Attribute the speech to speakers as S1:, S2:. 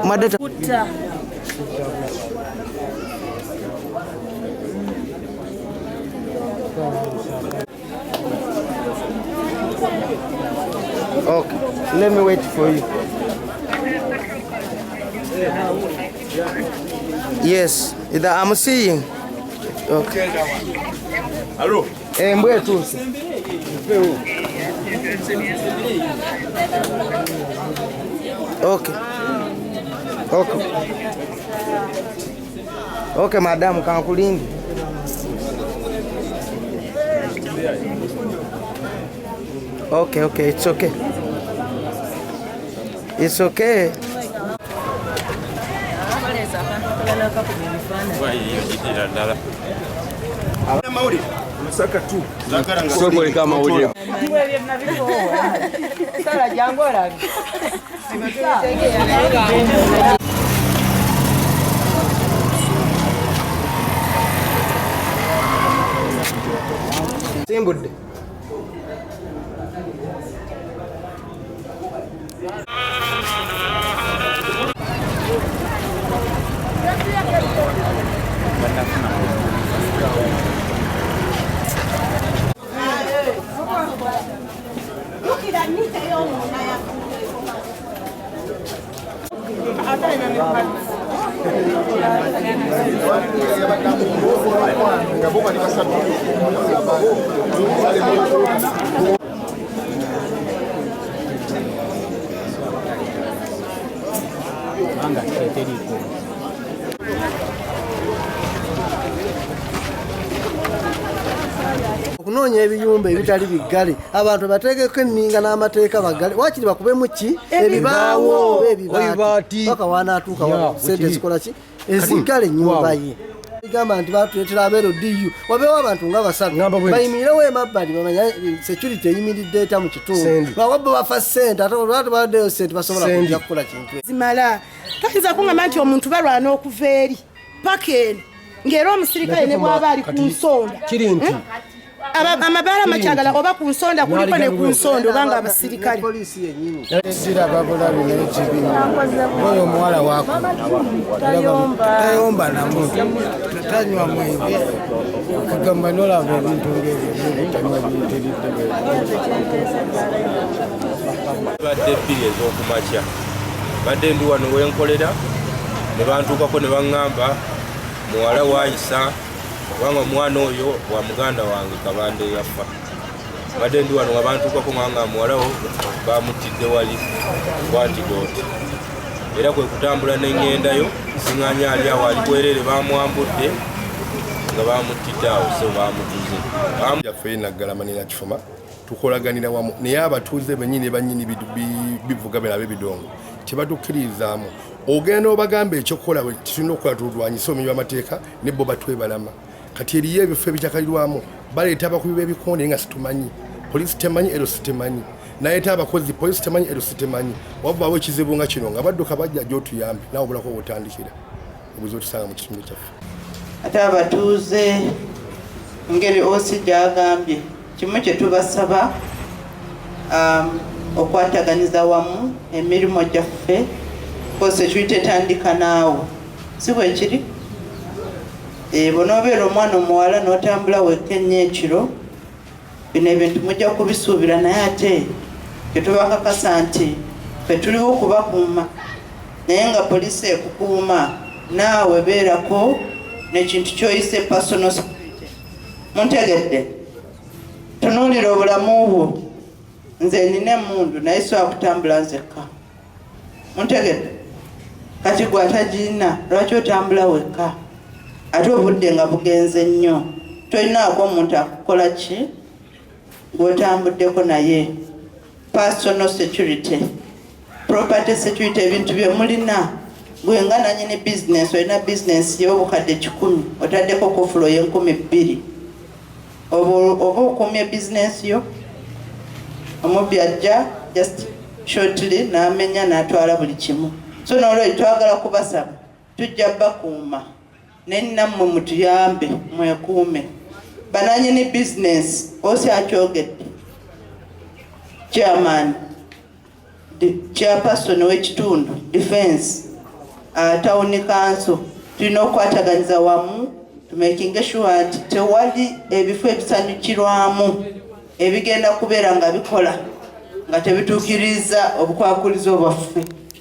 S1: Madeta. Okay, let me wait for you. Yes, I'm seeing. Okay.
S2: Hello.
S1: Eh, mbwetuuse. Okay. Okay. Okay, madam, kankulinde. Okay, okay, it's okay. It's okay. Simbudde.
S3: Okunoonya ebiyumba ebitali biggale, abantu bateekeko enninga n'amateeka baggale, wakiri bakubemu ki ebibaawo oba ebibaati paka wanaatuuka sente zikola ki eziggala ennyumba ye. Gamba nti batuleetera abeero DU, wabeewo abantu nga basatu bayimirirewo emabbali bamanya security eyimiridde etya mu kitundu, lwaba bo bafa ssente ate olwa tebaddeyo ssente basobola kujja kukola kintu
S4: zimala. Toyinza kuŋŋamba nti omuntu balwana okuva eri paka eno ng'era omusirikale ne bw'aba ali ku nsonda
S5: kiri nti
S4: amabaala makyagala oba ku nsonda kuliko ne ku nsonda obanga abasirikale
S3: poliisi yennyini
S5: siraba bulabi naye kibi oyo omuwala wako tayomba namu, tanywa mwenge, kugamba nolaba ebintu ngebyo byobutanywa biyitiridde.
S2: Badde 2 ez'okumakya badde ndi wano wenkolera ne bantuukako ne baŋŋamba muwala waayisa kubanga omwana oyo wa muganda wange Kabanda eyafa. Badde ndi wano nga bantuukako nga muwala wo bamuttidde wali ku antidote, era kwe kutambula ne ŋŋendayo siŋŋanya ali awo ali bwerere, bamwambudde nga bamuttidde awo, so bamutuze.
S6: Yaffe Naggalama ne Nakifuma tukolaganira wamu, naye abatuuze bennyini bannyini bivuga bino ab'ebidongo tebatukkiririzaamu. Ogenda obagamba ekyokukola tulina okukola tulwanyise obumenyi bw'amateeka, ne bo batwebalama. Kati eriyo ebifo ebitakalirwamu, baleeta abakubi b'ebikonde nga situmanyi, poliisi temanyi, LC temanyi, naleeta abakozi, poliisi temanyi, LC temanyi. Wavaawo ekizibu nga kino nga badduka bajja gyotuyambe, naawe obulako wotandikira obuzibu tusanga mu kitundu kyaffe.
S7: Ate abatuuze, ngeri osi gyagambye, kimu kye tubasaba okwataganiza wamu emirimu gyaffe, ko security etandika naawe, si bwe kiri? Bw'onoobeera omwana omuwala n'otambula wekka ennyo ekiro, bino ebintu mujja kubisuubira, naye ate tetubakakasa nti ffe tuliwo okubakuuma, naye nga poliisi ekukuuma, naawe beerako n'ekintu kyoyise personal security. Muntegedde? Tunuulira obulamu bwo. Nze nina emundu naye sobola kutambula nzekka, muntegedde? Kati gwe atagirina, lwaki otambula wekka ate obudde nga bugenze nnyo? Tolinaako omuntu akukola ki gw'otambuddeko naye? Personal security, property security, ebintu bye mulina. Gwe nga nanyini bizinesi, olina bizinesi y'obukadde 100, otaddeko kofulo y'enkkumi 2, oba okuumye bizinesi yo. Omubbi ajja just shortly n'amenya n'atwala buli kimu. So nolwekyo twagala kubasaba, tujja bakuuma, naye nammwe mutuyambe mwekuume. Bananyini bizinesi, osi akyogedde. Chairman, chairperson w'ekitundu, defense, town council, tulina okukwataganyiza wamu tumakinge sure nti tewali ebifo ebisanyukirwamu ebigenda kubeera nga bikola nga tebituukiriza obukwakulizo bwaffe.